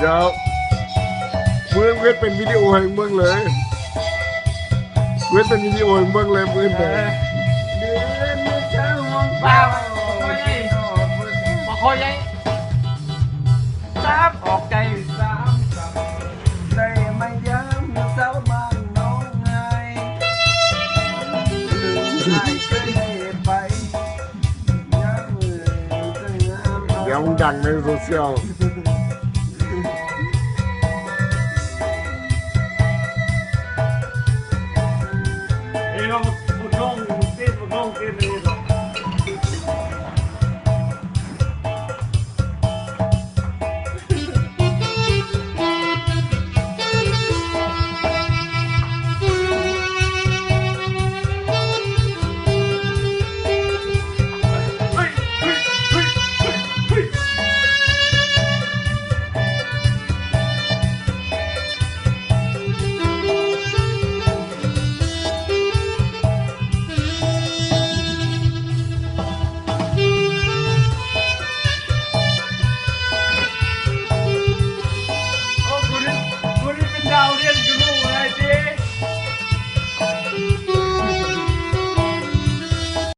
ດຽວ ມື້ອື່ນເຮັດເປັນວິດີໂອໃຫ້ເບິ່ງເລີຍ ເຮັດເປັນວິດີໂອໃຫ້ເບິ່ງເລີຍມື້ອື່ນເດີ. ເດືອນເຈົ້າມອງເປົ່າ ບໍ່ຄ່ອຍໃຫຍ່ ສາມອອກໃຈ ສາມ ໄດ້ມາຢາມຊາວບ້ານໜອງຫາຍ ເຄີຍໄປ ດຽວມັນດັງໃນໂຊຊຽວ.